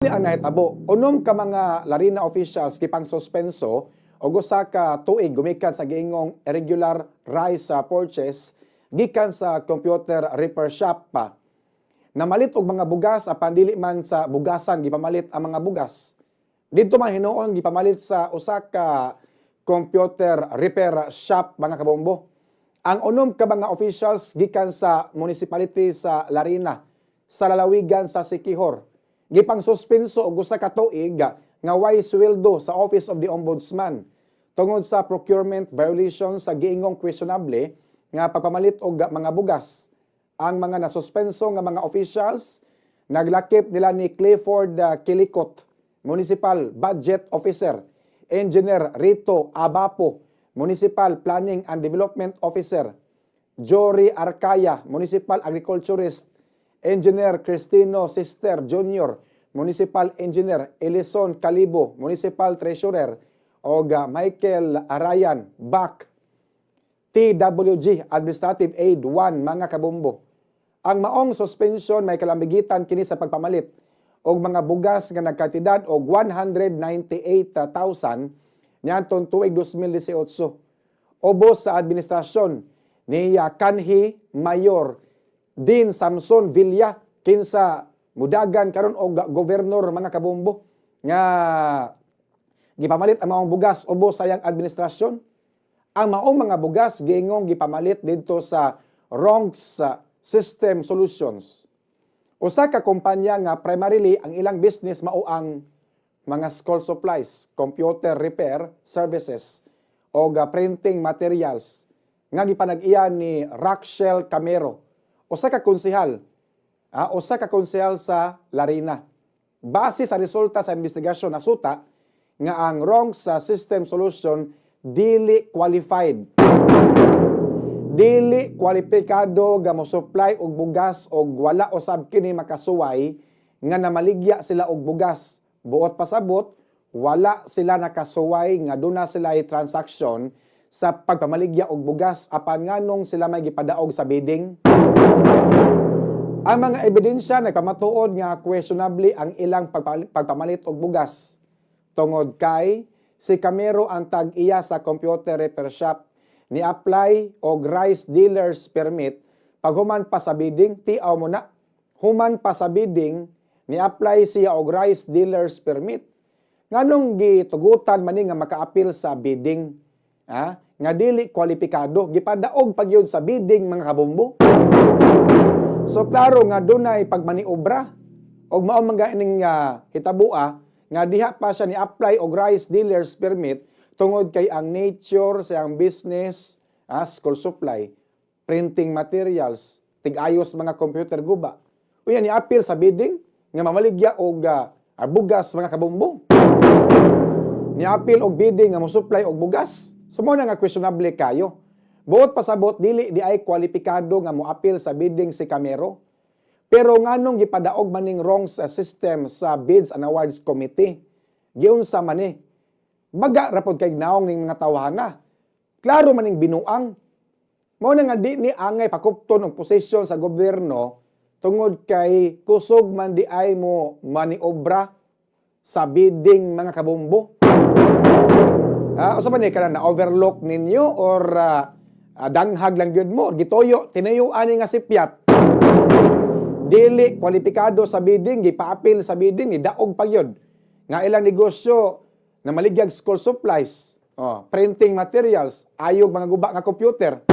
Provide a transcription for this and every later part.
Ang nahitabo, unom ka mga Larina officials gipang suspenso og usa ka tuig gumikan sa giingong irregular rice purchase gikan sa computer repair shop pa. Namalit og mga bugas apan dili man sa bugasan gipamalit ang mga bugas. Didto man hinuon gipamalit sa usa ka computer repair shop, mga kabombo. Ang unom ka mga officials gikan sa municipality sa Larina sa lalawigan sa Siquijor gipang suspenso og usa ka tuig nga way sweldo sa Office of the Ombudsman tungod sa procurement violation sa giingong questionable nga pagpamalit og mga bugas. Ang mga nasuspenso nga mga officials naglakip nila ni Clifford Kilikot, Municipal Budget Officer, Engineer Rito Abapo, Municipal Planning and Development Officer, Jory Arcaya, Municipal Agriculturist, Engineer Cristino Sister Jr., Municipal Engineer Elison Calibo, Municipal Treasurer, og Michael Arayan Bak, TWG Administrative Aid 1, mga kabombo. Ang maong suspension may kalambigitan kini sa pagpamalit og mga bugas nga nagkantidad og 198,000 niadtong tuig 2018. Ubos sa administrasyon ni Kanhi Mayor Dean Samson Villa, kinsa mudagan karon og gobernador, mga kabombo, nga gipamalit ang maong bugas ubos sa iyang administrasyon. Ang maong mga bugas giingong gipamalit didto sa Rongs System Solutions. Usa ka kumpanya nga primarily ang ilang business mao ang mga school supplies, computer repair services o printing materials nga gipanag-iya ni Rochelle Camero. Usa ka konsehal sa Larina. Base sa resulta sa investigasyon, nasuta nga ang Wrong sa System Solution dili qualified. Dili kwalipikado nga mo supply og bugas og wala usab kini makasuway nga namaligya sila og bugas. Buot pasabot, wala sila nakasuway nga duna sila transaction sa pagpamaligya og bugas, apan nganong sila may gipadaog sa bidding? Ang mga ebidensya nagpamatuod nga questionable ang ilang pagpamalit og bugas. Tungod kay si Camero ang tag-iya sa computer repair shop, ni-apply og rice dealers permit paghuman pa sa bidding. Tiaw mo na, human pa sa bidding ni-apply siya og rice dealers permit. Nganong gitugutan man ni nga makaapil sa bidding, ah, nga dili kwalipikado? Gipadaog pa gyud sa bidding, mga kabombo. So klaro nga dunay pagmaniobra og mao man ining hitabua nga diha pa siya ni-apply og rice dealers permit tungod kay ang nature sa iyang business, school supply, printing materials, tig-ayos mga computer guba. Unya ni-appeal sa bidding nga mamaligya og bugas, mga kabombo. Ni-appeal og bidding nga mo-supply og bugas. So mao na nga questionable kayo. Buot pasabot, dili di ay kwalipikado nga mo-appeal sa bidding si Camero. Pero nganong gipadaog maning wrong sa system sa Bids and Awards Committee? Giunsa man ni? Baga ra pod kay naong ning mga tawhana. Klaro maning binuang. Mao na nga di ni angay pakupton og posisyon sa gobyerno tungod kay kusog man di ay mo maniobra sa bidding, mga kabombo. Usa pa ni kana na overlook ninyo or danghag lang gyud mo gituyo tinayo ani nga sipyat, dili kwalipikado sa bidding, gipaapil sa bidding, ni daog pa gyud nga ilang negosyo na maligyag school supplies, oh, printing materials, ayog mga guba nga computer.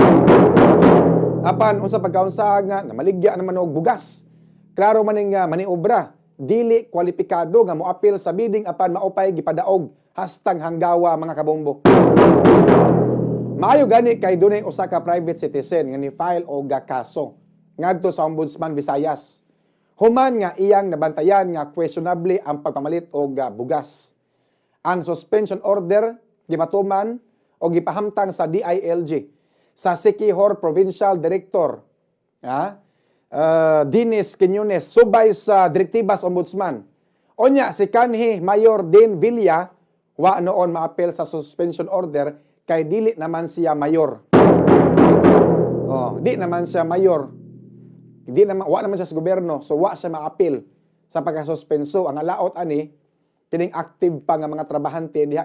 Apan unsa pagkaunsa nga namaligya naman og bugas? Klaro man ning maniobra, dili kwalipikado nga moapil sa bidding apan maupay gipadaog hastang hanggawa, mga kabombo. Maayo gani kay dunay usa ka private citizen nga ni file og kaso ngadto sa Ombudsman Visayas, human nga iyang nabantayan nga questionable ang pagpamalit og bugas. Ang suspension order gipatuman o gipahamtang sa DILG sa Siquijor Provincial Director Dennis Quiñones subay sa direktiba sa Ombudsman. Onya si Kanhi Mayor Dean Villa wa noon maapel sa suspension order kay dili naman siya mayor. Oh, di naman siya mayor. Di naman, wa naman siya sa gobyerno, so wa siya maapil. Sa pagkasuspenso. Ang alaot ani, kining active pa nga mga trabahante diha.